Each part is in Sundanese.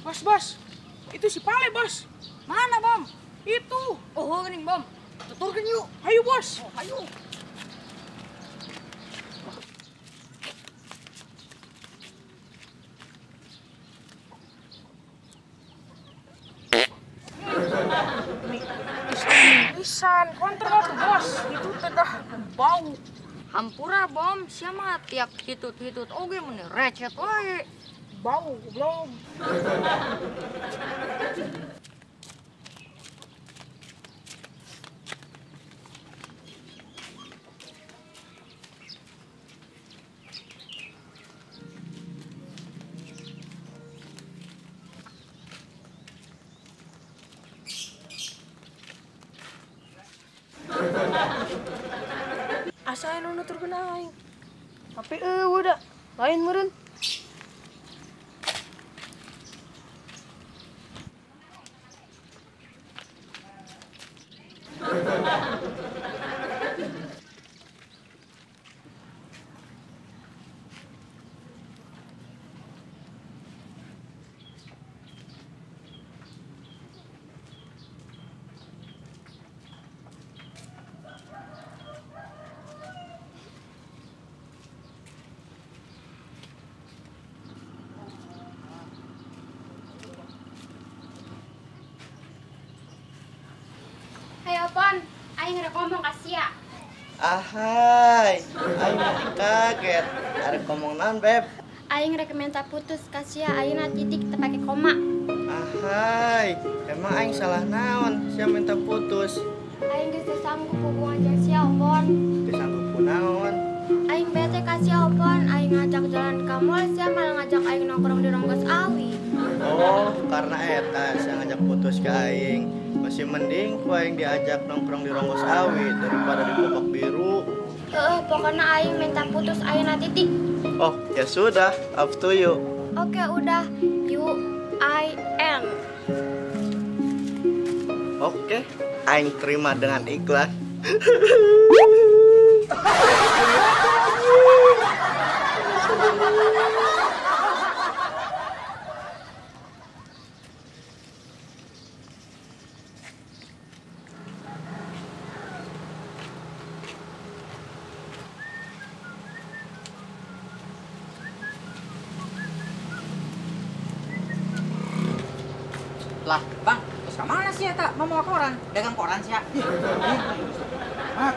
Bos, bos, itu si Pale, bos. Mana, Bom? Itu. Oh, gini, Bom. Tuturkan yuk. Ayo, bos. Oh, ayo. Pisan, kontrol tuh, bos. Itu tengah bau. Hampura, Bom. Siapa tiap hitut-hitut oge meni recet wae. Bau, goblok. Asa anu nuturkeun aing. Tapi eueuh da, lain meureun. Ayo Pon, aing rek ngomong ka sia. Ahai, aing mati kaget. Arek ngomong naon, Beb? Aing rek minta putus ka sia, ayeuna titik teu pake koma. Ahai, emang aing salah naon? Sia minta putus. Aing geus teu sanggup hubungan jeung sia, Pon. Teu sanggup kunaon? Aing bete ka sia, Pon. Aing ngajak jalan ka mall, sia malah ngajak aing nongkrong di Rongkos Awi. Oh, karena eta sia ngajak putus ka aing. Masih mending ku aing diajak nongkrong di Rongkos Awi daripada di Popok Biru. Pokoknya aing minta putus ayeuna titik. Oh, ya sudah, up to you. Oke, udah. U I N. Oke, aing terima dengan ikhlas. Lah, Bang, terus ke mana sih eta? Mau bawa koran? Dagang koran sih ya? Hah?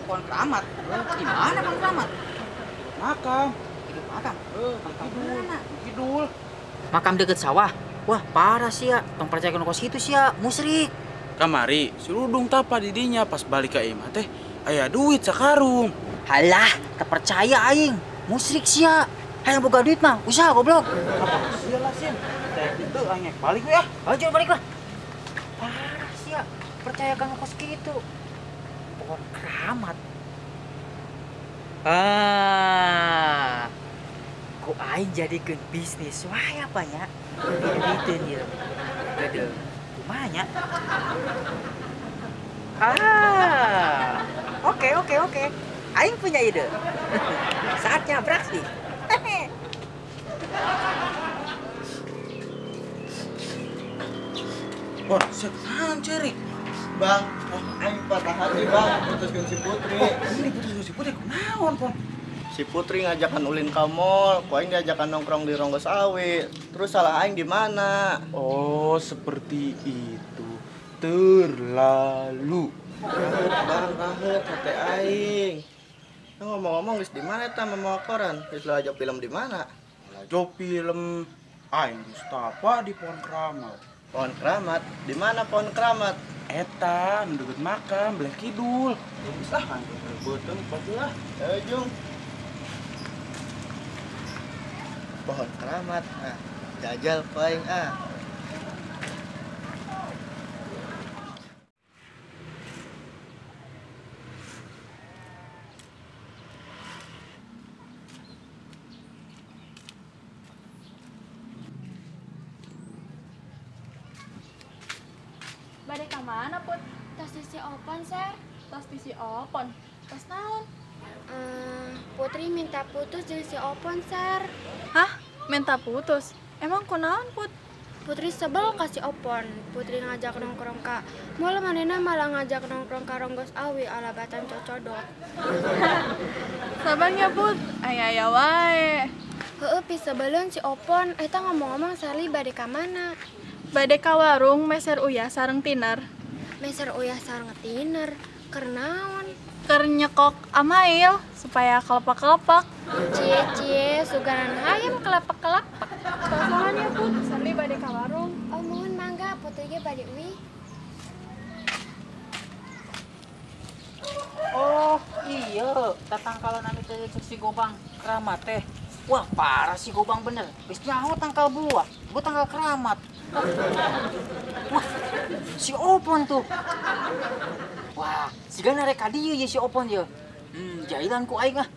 Pohon keramat? Di mana pohon keramat? Makam. Hidup makam? Makam mana? Kidul. Makam deket sawah? Wah, parah sih ya. Tong percaya kos itu sih ya, musrik. Kamari, surudung tapa didinya pas balik ke imah teh aya duit sakarung. Halah, terpercaya aing. Musrik sih ya. Hayang boga duit mah, usaha goblok. Apa sih lah sih? Itu aing balik ya. Ayo balik lah. Parah sih ya, percayakan kos gitu. Pohon keramat. Ah. Ku aing jadikeun bisnis wae apa nya? Duiteun ieu. Gede. Kumaha nya? Ah. Oke, oke, oke. Aing punya ide. Saatnya beraksi. Bon, setan cerik. Bang, aing patah hati, Bang, putuskeun si Putri. Oh, ini putuskeun si Putri kunaon, Pon? Si Putri ngajakan ulin ka mall, ku aing diajakan nongkrong di Rongkos Awi. Terus salah aing di mana? Oh, seperti itu. Terlalu. Rahet, Bang, rahet hate aing. Nah, ngomong-ngomong geus di mana eta mamawa koran? Geus lalajo film di mana? Lalajo film aing geus tapa di pohon keramat. Pohon keramat? Di mana pohon keramat? Eta, nu deket makam, belah kidul. Geus lah, beuteung batu lah. Ayo, Jung. Pohon keramat. Ah, jajal ku aing ah. Bade ka mana, Put? Tas di si Opon, Ser. Tas di si Opon. Tas naon? Putri minta putus dari si Opon, Ser. Hah? Minta putus? Emang kunaon, Put? Putri sebel ka si Opon. Putri ngajak nongkrong ka mall, manehna malah ngajak nongkrong ka Ronggos Awi ala batan cocodot. Sabar ya, Put. Aya-aya wae. Heueuh, pisebeleun si Opon. Eta ngomong-ngomong Sally bade ka mana? Bade ka warung meser uyah sareng tiner. Meser uyah sareng tiner? Keur naon? Keur nyekok amail supaya kelepak-kelepak. Cie-cie, sugaran hayam kelepak-kelepak. Pasangan ya, Put. Sally bade ka warung. Oh, muhun mangga, Putri ge bade uih. Oh, iya, tatangkalan anu teh si Gobang keramat teh. Wah, parah si Gobang bener. Geus nyaho tangkal buah, gua tangkal keramat. Wah, si Opon tuh. Wah, sigana rek ka dieu ye si Opon ye. Jailan ku aing ah.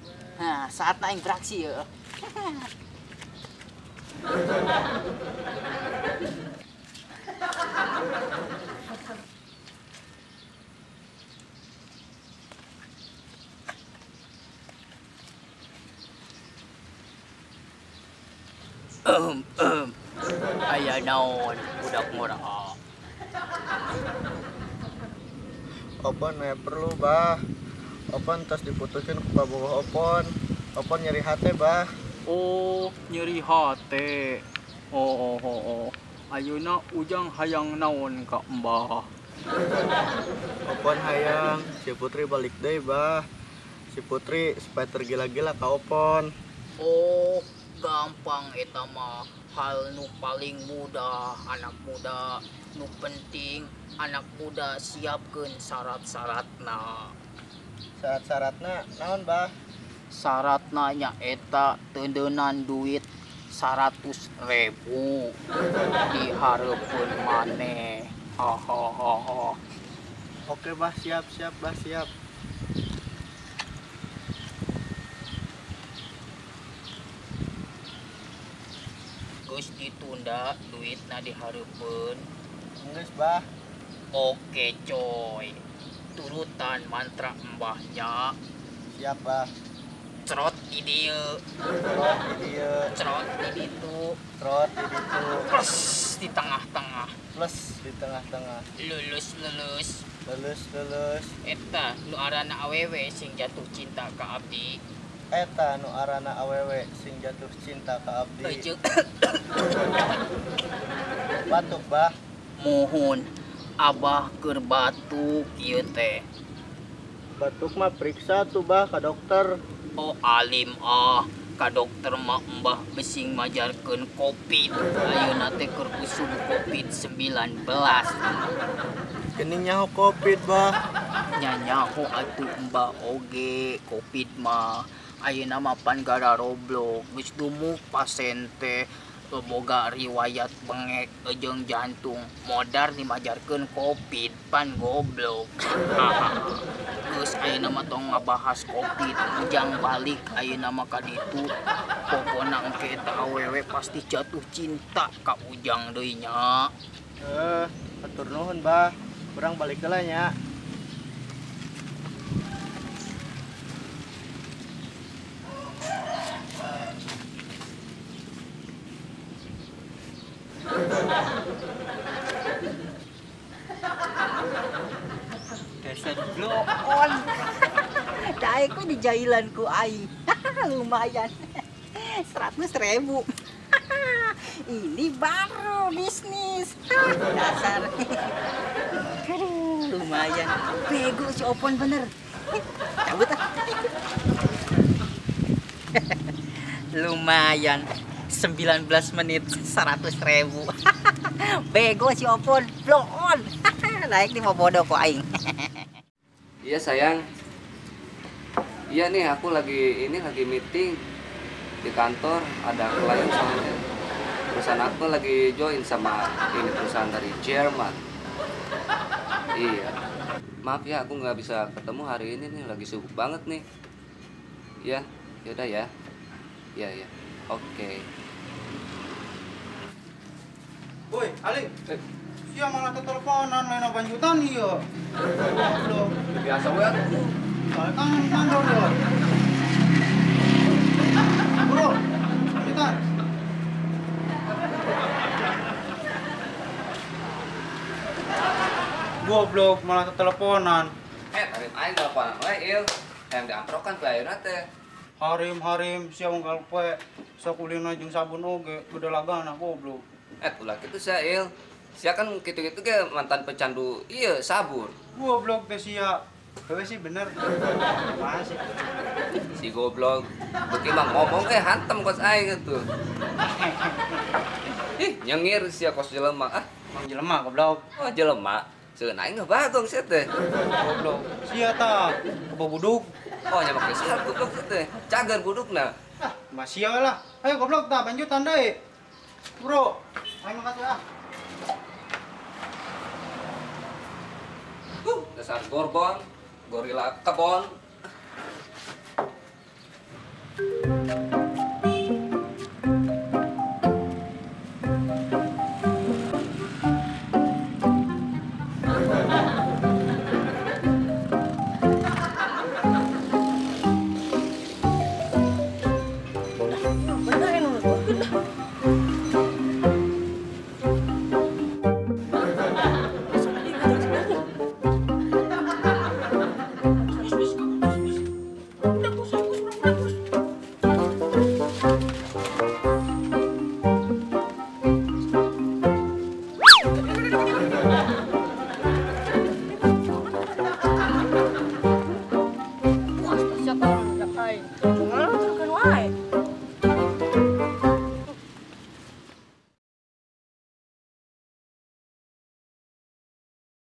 Nah, saatna aing beraksi ye. Aya naon budak ngora. Opon aya perlu, Bah. Opon tos diputuskeun ku kabogoh Opon. Opon nyeri hate, Bah. Oh, nyeri hate. Oh, oh, oh. Ayeuna Ujang hayang naon ka Mbah? Opon hayang si Putri balik deui, Bah. Si Putri supaya tergila-gila ka Opon. Oh, gampang eta mah. Hal nu paling mudah anak muda, nu penting anak muda siapkeun syarat-syaratna. Syarat-syaratna naon, Bah? Syaratna nyaeta teundeunnan duit 100.000 dihareupeun maneh. Hahaha. Oke, Bah, siap, siap, Bah, siap. Geus ditunda duitna dihareupeun. Geus, Bah. Oke, coy. Turutan mantra mbahnya. Siap, Bah. Cerot di dieu. Cerot di dieu. Cerot di ditu. Cerot di ditu. Plus di tengah-tengah. Plus di tengah-tengah. Lulus lulus. Lulus lulus. Eta nu arana awewe sing jatuh cinta ka abdi. Eta nu arana awewe sing jatuh cinta ka abdi. Batuk, Bah. Muhun abah keur batuk ieu teh. Batuk mah periksa tuh, Bah, ka dokter. Oh, alim ah, ka dokter mah mbah besing majarkeun Covid. Ayeuna teh keur usum Covid-19. Geuning nyaho Covid, Bah. Nya nyaho atuh mbah oge Covid mah. Ayeuna mah pan gara roblok, geus dumuk pasien teh boga riwayat bengek jeung jantung, modar dimajarkeun Covid pan goblok. Geus ayeuna mah tong ngabahas Covid, Ujang balik ayeuna mah ka ditu. Pokona engke eta awewe pasti jatuh cinta ka Ujang deui nya. Atur nuhun, Bah. Urang balik heula nya. Dasar blow on. Daek ku dijailan ku aing. Lumayan. 100.000. Ini baru bisnis. Dasar. Aduh, lumayan. Bego si Opon bener. Cabut ah. Lumayan. 19 menit 100.000. Bego si Opon, blow on. Naik nih mau bodoh kok aing. Iya sayang. Iya nih aku lagi ini lagi meeting. Di kantor ada klien soalnya. Perusahaan aku lagi join sama ini perusahaan dari Jerman. Iya. Maaf ya, aku nggak bisa ketemu hari ini nih, lagi sibuk banget nih. Ya, yaudah ya. Ya, ya. Oke. Woi, Ali. Sia malah teteleponan lain banjutan ieu. Goblok. Biasa we atuh. Soalnya kan kantor yo. Bro, lanjutan. Goblok malah teteleponan. Harim aing teleponan we, Il. Hayang diamprokan ku ayeuna teh. Harim-harim sia unggal poe sok ulina jeung sabun oge beda lagana goblok. Ulah kitu sia, Il. Sia kan kitu-kitu ge mantan pecandu ieu sabun. Goblok teh sia. Heeh sih bener. Masih. Si goblok. Beuki mah ngomong ge hantem kos aing atuh. Ih, nyengir sia kos jelema ah. Mang jelema goblok. Oh, jelema. Seueun aing mah bagong sia teh. Goblok. Sia tah kebo buduk. Oh, nya make sar goblok sia teh. Cager budukna. Ah, masih lah. Ayo goblok tah lanjutan deui. Bro, aing makasih ah. Dasar gorbon, gorila kebon.